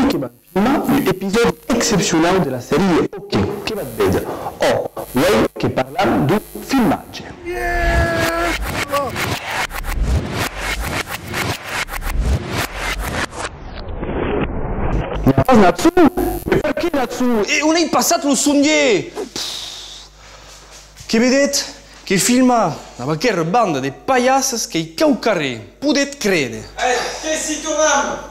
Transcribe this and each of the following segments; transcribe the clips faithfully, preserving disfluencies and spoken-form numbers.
que vam filmar un episòdi excepcionau de la seria OK. Que vatz véder? Ò, uei que parlam deu filmatge. N'i a pas Natsu? Mès perqué Natsu? E on ei passat lo sondier? Que vedetz que filmar dab aquera banda de palhassas qu'ei quauquarren, podetz créder. Ei, que s'i tornam!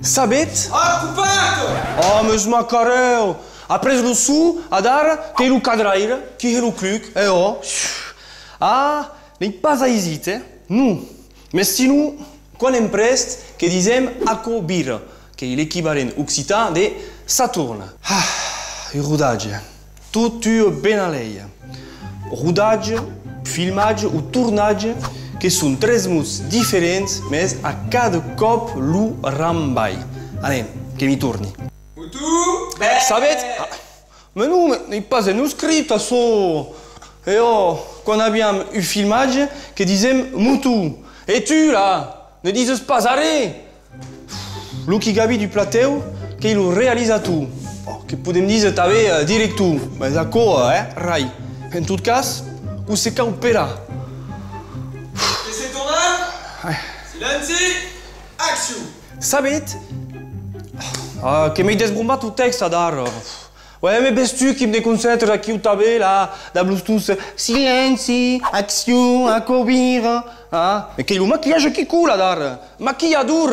Sabetz? Ah, copat! Ah, mès macarèu! Après lo son, adara, qu'ei lo cadraire, qui hè lo cluc, e ò. Ah, n'ei pas aisit, eh? Non. Mès sinon, quan èm prèst, que disem aquò vira, qu'ei l'equivalent occitan de ça tourne. Ah, un rodatge, tot ua benaleia. Rodatge, filmatge o tornatge, que son tres mots diferents, mès a cada còp lo rambalh. Anem, que m'i torni. Sabetz? Ah, mès non, mès n'ei pas en lo script, açò. E ò, quan aviam un filmatge, que disem moton. E tu, là, ne dises pas arren! Lo qui gavi deu platèu, qu'ei lo realizator. Ò, que podem díser tanben, eh, director, mès aquò, eh, rai. En tot cas, o se cau perar. Que se torna? Ai. Silenci, accion! Sabetz? Ah, que m'ei desbrombat lo tèxt, adara. Uè, mès ves tu qui'm desconcentri aquiu tanben, là, dab los tons silenci, accion, aquò vira, ah? Mès qu'ei lo maquilhatge qui cola, adara! Maquilhador!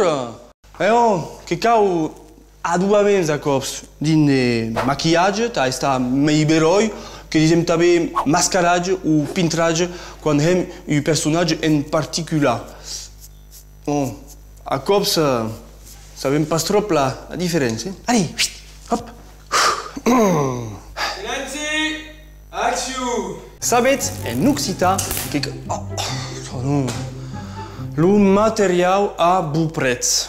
E ò, que cau adobaments a còps dins de maquilhatge, tà estar mei beròi, que disem tanben mascaratge o pintratge quan hèm un personatge en particular. Bon, a còps, eh, sabem pas tròp la, la diferéncia. Allez, hòp! Silenci! Accion! Sabetz, en occitan, que, que, oh, oh, non. Lo materiau a bon prètz.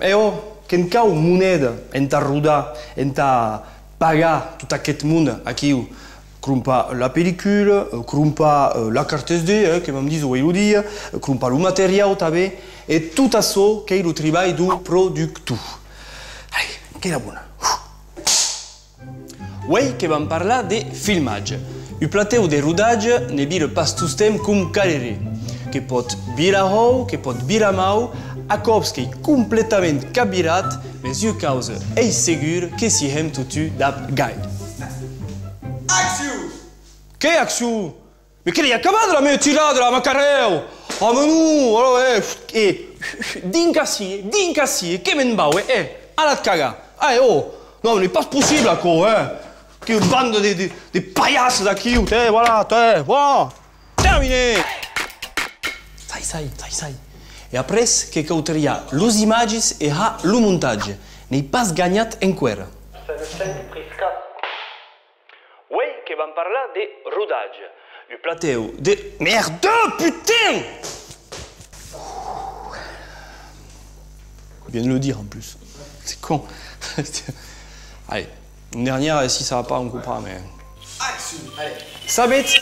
E ò, que'n cau moneda entà rodar, entà pagar tot aqueth monde aquiu. Crompar la pellicula, eh, crompar, eh, la carta S D, eh, que vam díser uei lo dia, eh, crompar lo materiau tanben, e tot açò qu'ei lo tribalh deu productor. Ai, qu'ei la bona. Uei que vam parlar de filmatge. Un platèu de rodatge ne vira pas tostemps com caleré. Que pòt virar hòu, que pòt virar mau, a còps qu'ei completament capvirat, mès ua causa ei segur, que s'i hèm totun dab gai. Accion! Qué accion? Mès qu'ei acabada la mea tirada, la, macarèu! Ah, mès non, alòrs, eh, eh, dinc ací, dinc ací, que me'n vau, eh, eh, ala't cagar. Ah, eh, ò, non, n'ei pas possible, aquò, eh. Qué banda de, de, de palhassas aquiu, tè, voilà, tè, voilà. Terminé! Sai, sai, sai, sai. E après, que cautriá los imatges e har lo montatge. N'ei pas ganhat enqüèra. Ça ne change presque. Uei que vam parlar de rodatge. Un platèu de... Merde, putain! Je viens de le dire en plus. C'est con. Allez, une dernière, et si ça va pas, on coupera, mais... Accion, allez. Sabetz,